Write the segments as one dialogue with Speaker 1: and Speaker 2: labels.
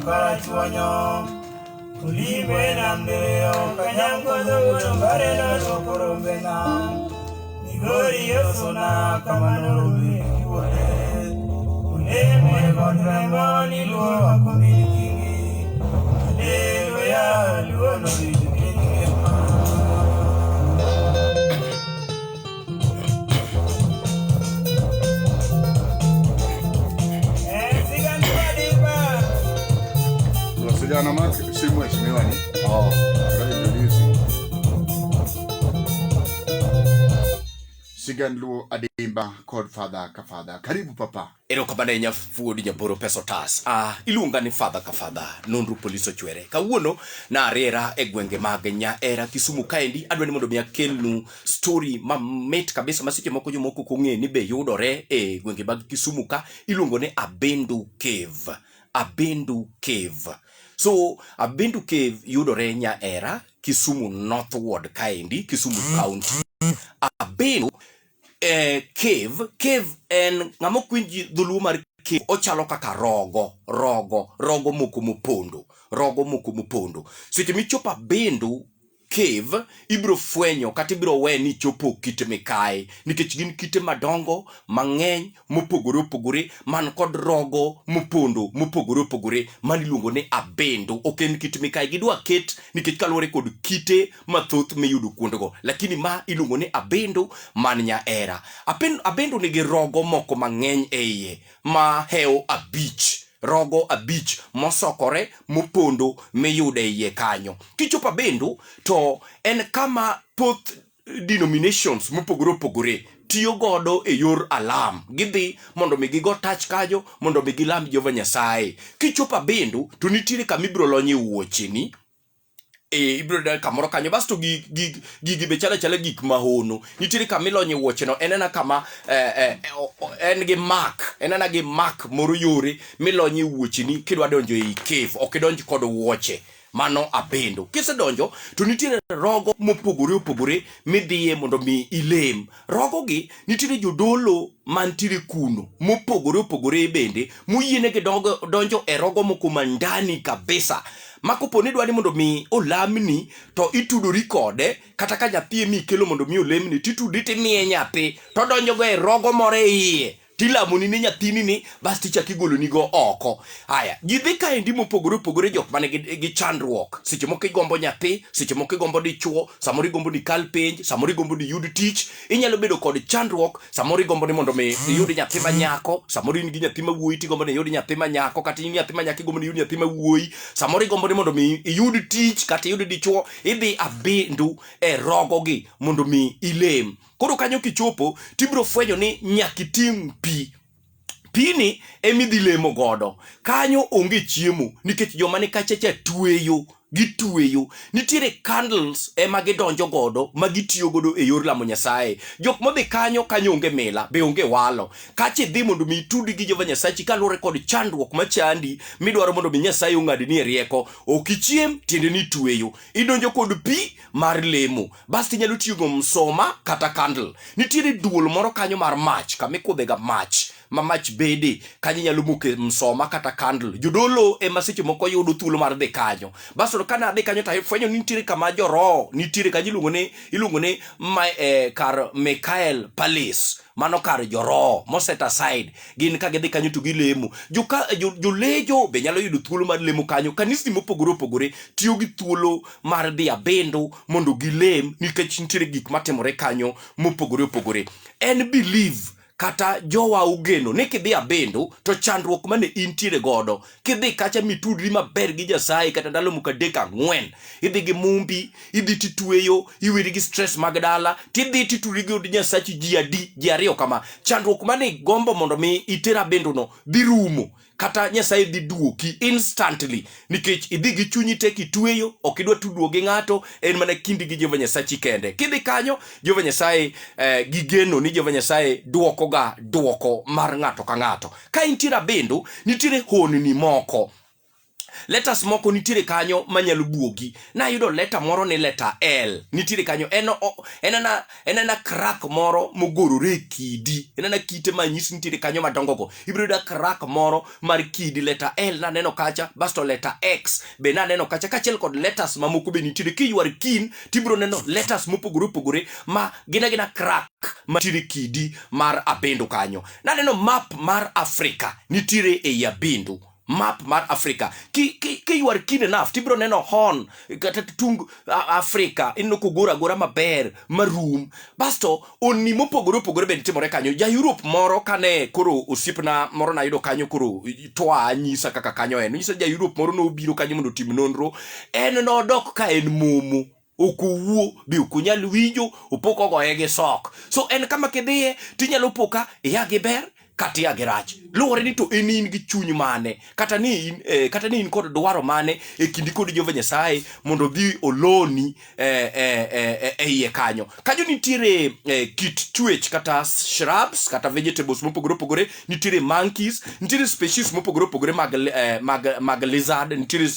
Speaker 1: Karachuonyo Ulimbe namdeo Kanyango wuono bare nodwoko rombena Migori Osuna kamano rombe kiwuode Uneme kod remo ni luo ok omin kingi Haleluya luo norito piny ngima. Sigand Madiba.
Speaker 2: Sigana Mark si mheshimiwa ni.
Speaker 3: Oh.
Speaker 2: Introduce. Sigand Luo Adimba kod Father ka Father. Karibu papa.
Speaker 3: Erokamano ahinya wuod Nyaboro pesa otas. Ah, iluonga ni Father ka Father, nonro polis ochwere. Kawuono nariera e gwenge mag Nyaera Kisumu kaendi, adwa ni mondo mi akelnu story mamit kabisa ma seche moko jomoko ok ong'e ni be yudore e gwenge mag Kisumu ka, iluongo ni Abendu Cave. Abendu Cave. So, Abendu Cave yudore Nyaera, Kisumu North Ward kaendi, Kisumu County. Abendu cave, cave en ng'ama ok winj dholuo mar cave, ochalo kaka rogo, rogo, rogo moko mopondo, rogo moko mopondo. Seche michopo Abendu cave, ibiro fwenyo kata ibiro we ni ichopo kite mikayi, nikech gin kite madongo mang'eny mopogore opogore man kod rogo mopondo mopogore opogore mano iluongo ni Abendu. Ok en kit mikayi, gidwa ket nikech kaluwore kod kite mathoth miyudo kuondego, lakini ma iluongo ni Abendu man Nyaera. Abendu nigi rogo moko mang'eny e iye ma hewo abich, rogo abich mosokore mopondo miyudo e iye kanyo. Kichopo Abendu to en kama thoth denominations mopogore opogore tiyo godo e yor alam. Gidhi mondo mi gigo tach kanyo mondo mi gilam Jehova Nyasaye. Kichopo Abendu to nitiere kama ibiro lonye wuocheni. Ibiro yudo kamoro kanyo basto gigi be chalo achala gik mahono. Nitiere kama ilonye wuocheno, en ena kama en gi mark, en ena gi mark moro yore milonye wuocheni kidwa donjo ei cave, ok idonj kod wuoche. Mano Abendu. Kisedonjo to nitiere rogo mopogore opogore midhiye mondo mi ilem. Rogogi nitiere jodolo mantiere kuno mopogore opogore bende moyienegi donjo e rogo moko mandani kabisa. Ma kopo ni idwa ni mondo mi olamni to itudori kode, kata ka nyathi emi ikelo mondo mi olemni titudori timiye nyathi todonjogo e rogo moro e iye tilamoni ni nyathini ni bas tichak igoloni go oko. Haya, ji dhi kaendi mopogore opogore, jok mane gi chandruok. Seche moko igombo nyathi, seche moko igombo dichuo, samoro igombo ni kal penj, samoro igombo ni yud tich. Inyalo bedo kod chandruok, samoro igombo ni mondo mi iyud nyathi ma nyako, samoro in gi nyathi ma wuoyi tigombo ni iyud nyathi ma nyako, kata in nyathi ma nyako igombo ni iyud nyathi ma wuoyi, samoro igombo ni mondo mi iyud tich kata iyud dichuo. Idhi Abendu e rogogi mondo mi ilem. Koro kanyo kichopo tibiro fwenyo ni nyaka iting' pi. Pini emidhi lemo godo. Kanyo onge chiemo nikech joma ni kacha cha tweyo, gitweyo. Nitiere candles ema gidonjo godo ma gitiyo godo e yor lamo Nyasaye. Jok modhi kanyo, kanyo onge mila, be onge walo. Kacha idhi mondo mi itudi gi Jehova Nyasachi kaluwore kod chandruok machandi midwaro mondo mi Nyasaye ong'adni e rieko. Ok ichiem, tiende ni itweyo. Idonjo kod pi mar lemo. Bas inyalo tiyo go msoma kata candle. Nitiere duol moro kanyo mar mach, kama ikudhega mach, ma mach bede. Kanyo inyalo moke msoma kata candle. Jodolo ema seche moko yudo thuolo mar dhi kanyo. Bas to kane adhi kanyo to afwenyo ni nitiere kama joroho nitiere kanyo iluongo ni kar Mikael Palace. Mano kar joroho moset aside. Gin ka gidhi kanyo to gilemo. Jolejo be nyalo yudo thuolo mar lemo kanyo. Kanisni mopogore opogore tiyo gi thuolo mar dhi Abendu mondo gilem nikech nitiere gik matimore kanyo mopogore opogore. En believe kata jowa ogeno ni kidhi Abendu to chandruok mane intiere godo, kidhi kacha mitudri maber gi Nyasaye kata ndalo moko adek ang'wen, idhi gi mumbi, idhi titweyo, iweri gi stress mag dala, tidhi titudri gi Nyasachi ji adi, ji ariyo kama, chandruok mane igombo mondo mi iter Abendu no dhi rumo. Kata Nyasaye dhi duoki instantly nikech idhi gi chunyi tek itweyo, ok idwa tudruok gi ng'ato, en mana kindi gi Jehova Nyasachi kende. Kidhi kanyo, Jehova Nyasaye gi geno ni Jehova Nyasaye duokoga duoko mar ng'ato ka ng'ato. Ka intiere Abendu, nitiere honni moko. Letters moko nitiere kanyo manyalo buogi. Nayudo letter moro ni letter L nitiere kanyo, en en ana en ana crack moro mogorore e kidi, en ana kite ma nyisi nitiere kanyo madongo go. Ibiro yudo crack moro mar kidi letter L naneno kacha, basto letter X be naneno kacha, kaachiel kod letters mamoko be nitiere. Ki you are keen tibiro neno letters mopogore opogore ma gin agina crack mantiere kidi mar Abendo kanyo. Naneno map mar Africa nitiere ei Abendo. Map mar Africa. Ki, ki, ki you are keen enough, tibiro neno horn kata tung Africa ineno kogor agora maber marum. Basto onni mopogore opogore bende timore kanyo. Ja Europe moro kane koro osiepna moro nayudo kanyo koro toa nyisa kaka kanyo en. Nyisa ja Europe moro nobiro kanyo mondo otim nonro. En nodok ka en momo. Ok owuo be ok onyal winjo, opo kogoye gi sok. So en kama kidhiye tinyalo po ka ia gi ber kata ia gi rach. Luwore ni to en in gi chuny mane kata ni in, kata ni in kod dwaro mane e kindi kod Jehova Nyasaye mondo odhi oloni e iye kanyo. Kanyo nitiere kit chwech kata shrubs kata vegetables mopogore opogore, nitiere monkeys, nitiere species mopogore opogore mag lizard, nitiere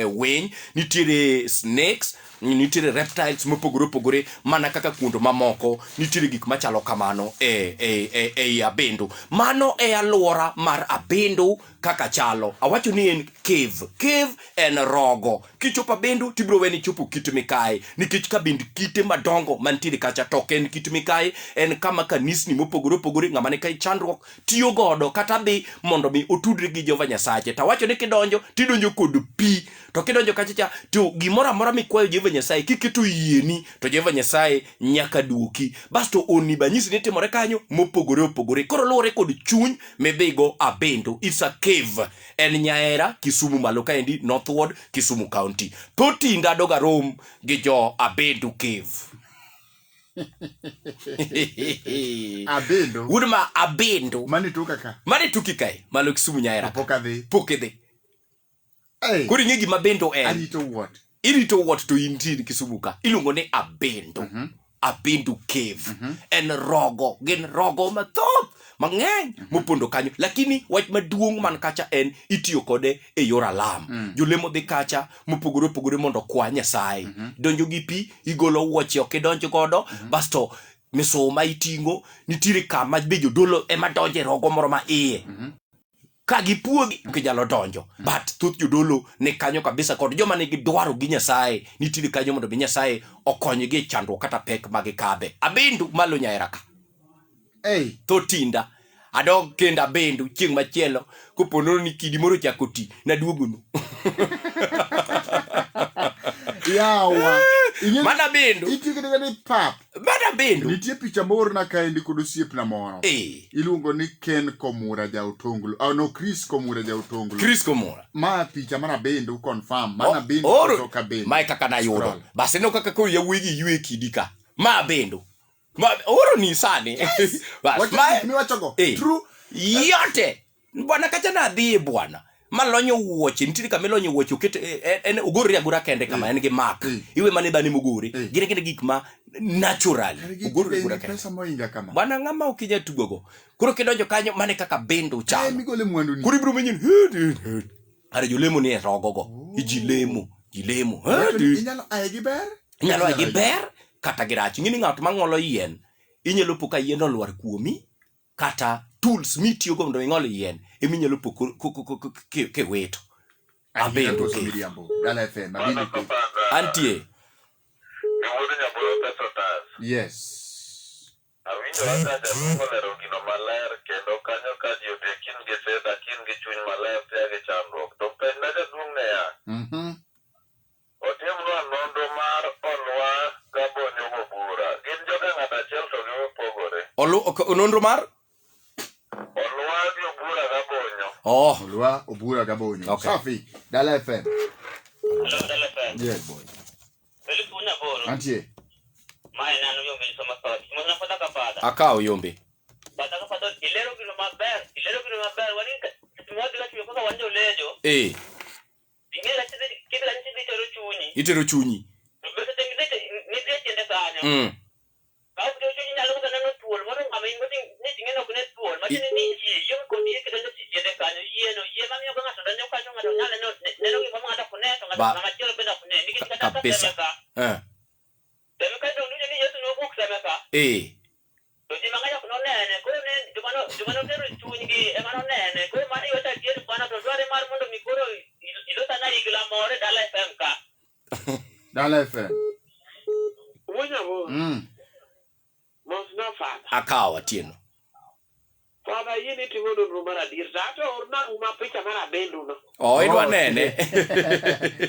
Speaker 3: winy, nitiere snakes, nitiere reptiles mopogore opogore mana kaka kuondo mamoko nitiere gik machalo kamano e Abendo. Mano e alwora mar Abendo kaka chalo. Awacho ni en cave. Cave en rogo. Kichopo Abendo tibiro weni chopo kit mikayi nikech kabind kite madongo mantiere kacha to ok en kit mikayi, en kama kanisni mopogore opogore ng'ama ni ka chandruok tiyo godo kata dhi mondo mi otudre gi Jehova Nyasache. To awacho ni kidonjo tidonjo kod pi, to kidonjo kacha cha to gimoro amora mikwayo Jehova Nyasaye kiketo yieni to Jehova Nyasaye nyaka duoki. Basto onni banyisi ni timore kanyo mopogore opogore. Koro luwore kod chuny midhigo Abendo. It's a cave. En Nyaera, Kisumu malo kaendi, North Ward, Kisumu County. Thotinda doga rom gi jo Abendo Cave.
Speaker 2: Abendo.
Speaker 3: Wuod ma Abendo.
Speaker 2: Mani tuka ka.
Speaker 3: Mani tuki kae, malo Kisumu Nyaera.
Speaker 2: Pok adhi.
Speaker 3: Pok idhi.
Speaker 2: Hey.
Speaker 3: Koro ing'e gima Abendo en.
Speaker 2: Arito wuot.
Speaker 3: Irito wuot to intie Kisumu ka. Iluongo ni Abendo. Abendo Cave. En rogo, gin rogo mathoth mang'eny mopondo kanyo. Lakini wach maduong' man kacha en itiyo kode e yor alam. Jolemo dhi kacha mopogore opogore mondo okwa Nyasaye. Donjo gi pi, igolo wuoche ok idonj godo, basto misuma iting'o, nitiere kama be jodolo ema donjo e rogo moro ma iye. Ka gipuodhi ok inyalo donjo. But thoth jodolo ni kanyo kabisa kod joma nigi dwaro gi Nyasaye nitiere kanyo mondo mi Nyasaye okonygi e chandruok kata pek ma gikadhe. Abindu malo Nyaera ka.
Speaker 2: Hey.
Speaker 3: Thotinda adog kendo abendu chieng' machielo kopo nono ni kidi moro ochako ti naduogonu.
Speaker 2: Yawa. Ing'e-
Speaker 3: Mana bendu.
Speaker 2: Itiyo kata ni pap.
Speaker 3: Mana bendu.
Speaker 2: Nitie picha moorna kaendi kod osiepna moro.
Speaker 3: Eh.
Speaker 2: Iluongo ni Ken Komura ja Otonglo. Oh, no, Chris Komura ja Otonglo.
Speaker 3: Chris Komura.
Speaker 2: Ma picha mar Abendo confirm. Mana Abendo
Speaker 3: Oro.
Speaker 2: kutoka Abendo.
Speaker 3: Mae kaka nayudo.
Speaker 2: Scroll.
Speaker 3: Bas ineno kaka koro yawuoyi gi ywe kidi ka. Ma Abendo. Ma oro ni sani. Bas,
Speaker 2: Wacho
Speaker 3: mae
Speaker 2: gik miwachogo.
Speaker 3: Eh.
Speaker 2: True.
Speaker 3: Yote. Bwana kacha nadhiye bwana. Malonyo wuoche, nitiere kama ilonyo wuoche oket en ogorre agora kende kama en gi mark. Iwe mane dhano mogore. Gin gin gik ma natural.
Speaker 2: Kare gik
Speaker 3: Ogorre
Speaker 2: be
Speaker 3: agora
Speaker 2: nigi
Speaker 3: kende.
Speaker 2: pesa mohinga kama.
Speaker 3: Bwana ng'ama ok inyal tugogo. Koro kidonjo kanyo mane kaka bendo
Speaker 2: Kae
Speaker 3: chalo.
Speaker 2: migole mwanduni.
Speaker 3: Koro ibiro menyo ni are jolemo ni e rogogo. Ji lemo, ji lemo.
Speaker 2: Wacho ni Inyalo aye gi ber?
Speaker 3: Inyalo aye gi ber kata gi rach. Ing'e ni ng'at ma ng'olo yien, inyalo po ka yien olwar kuomi kata tools mitiyogo mondo ing'ol yien ema inyalo po kiwito.
Speaker 2: Abedo
Speaker 3: Abedo.
Speaker 2: miriambo. Dala FM. Abedo.
Speaker 3: Antie.
Speaker 2: Yes.
Speaker 4: Awinjo kaka jaduong' olero gino maler kendo kanyo ka ji odhi kin gi fedha kin gi chuny maler tia gi chandruok. To penjna jaduong' niya, otimnwa nonro mar Olwa Gabonyo Gobura. Gin joka ng'ato achiel to gipogore.
Speaker 3: Olu, ok, nonro mar?
Speaker 4: Olwa gi Obura Gabonyo.
Speaker 3: Oh,
Speaker 2: Olwa Obura Gabonyo.
Speaker 3: Okay.
Speaker 2: Safi. Dala FM.
Speaker 5: Hello, Dala FM.
Speaker 2: Yes boy.
Speaker 5: Felix Unyaboro.
Speaker 2: Antie.
Speaker 5: Mae nano yombe ni soma sawa. Mwana fadha ka fadha.
Speaker 3: Akawo yombe.
Speaker 5: Fadha ka fadha ilero gino maber, ilero gino maber. Wani mwadhi ka kaka wan jolejo.
Speaker 3: Eh,
Speaker 5: Ing'e la chidhi kidhi la chidhi tero chunyi.
Speaker 3: itero chunyi.
Speaker 5: To bese te midhi midhi e tiende kanyo. Ka ok tero chunyi nyalo kata neno thuol moro ng'ama in go ni ting'e ok ne thuol. Matiende ni yie, yie kod yie kidonjo e tiende kanyo. Yie no, yie mamiyo ka ng'ato donjo kanyo ng'ato nyalo neno neno
Speaker 3: Ba-
Speaker 5: Ng'ama chielo bende ok ne. Nikech kata ka
Speaker 3: Kabisa.
Speaker 5: seme ka,
Speaker 3: Eh.
Speaker 5: seme ka dong' ni Yesu nowuok seme ka,
Speaker 3: Eh.
Speaker 5: to ji mang'eny ok nonene. Koro ne joma no- joma notero chunygi ema nonene. Koro mano iwacho adier bwana, to dware mar mondo mi koro ilos ana igla moro e Dala FM ka.
Speaker 2: Dala FM.
Speaker 6: Wuonya wuon, mos na father.
Speaker 3: Akawo Atieno.
Speaker 6: Father yie ni timo nonro mar adier to ato orna uma picha mar abendu no.
Speaker 3: Oh, idwa
Speaker 2: Oh.
Speaker 3: nene.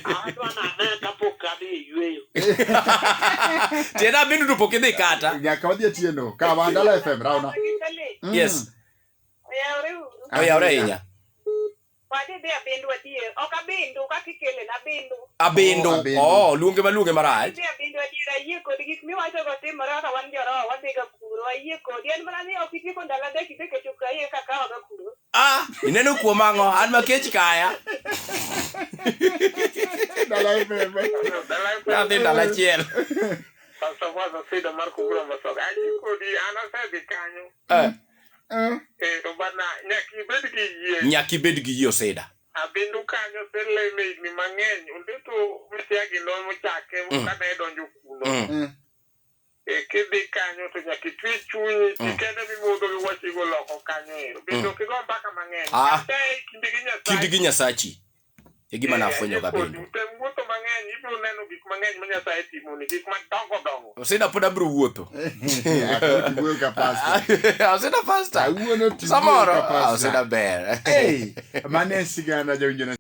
Speaker 6: Adwa nane kapok adhi e yueyo.
Speaker 3: Tienda abendu to pok idhi kata.
Speaker 2: Nyaka wadhi Atieno. Ka wan Dala FM rauna.
Speaker 3: Yes.
Speaker 7: Oyawre uru.
Speaker 3: Oyawre ahinya.
Speaker 7: Wadhi dhi abindu adier. Ok abindu kaka ikele na abindu.
Speaker 3: Abindu.
Speaker 2: Oh, abindu.
Speaker 3: Oh, luonge maluonge marach.
Speaker 7: Dhi abindu adier ayie kodi gik miwachogo timore kaka wan joroho wadhiga kuro ayie kodi. En mana ni ok itieko ndalo adek idhi kecho ayie kakawaga kuro.
Speaker 3: Ah, ineno kuom ang'o? An makech kaya.
Speaker 2: Dala FM.
Speaker 3: Nadhi ndalo achiel.
Speaker 6: Pastor Bwaza Sida mar Kubura Masoga. Ayie kodi an asedhi kanyo.
Speaker 3: Eh,
Speaker 2: Eh.
Speaker 6: Eh, to bana nyaka ibed gi yie.
Speaker 3: Nyaka ibed gi yie oseda.
Speaker 6: Abindu kanyo oseleme higni mang'eny. Ondeto misiagi nochake kane donjo kuno. E, kidhi kanyo to nyaka itwe chunyi tikende mimodho gi wachigo loko kanyo ero. Bende ok igo mbaka mang'eny.
Speaker 3: Ah.
Speaker 6: Nyasaye kinde gi Nyasaye.
Speaker 3: Kindi gi Nyasachi. E gima
Speaker 6: Eh,
Speaker 3: nafwenyo
Speaker 6: ayie
Speaker 3: ga
Speaker 6: kodi.
Speaker 3: bende.
Speaker 6: Tem wuotho mang'eny ibiro neno gik mang'eny ma Nyasaye timoni, gik madongo dongo.
Speaker 3: Oseda pod abiro wuotho.
Speaker 2: Akoro tiwuoyo ka pastor.
Speaker 3: Oseda pastor.
Speaker 2: Kawuono tiwuoyo
Speaker 3: Samoro.
Speaker 2: ka
Speaker 3: Ah,
Speaker 2: pastor.
Speaker 3: Oseda ber.
Speaker 2: Hey, mano e sigana jawinjona.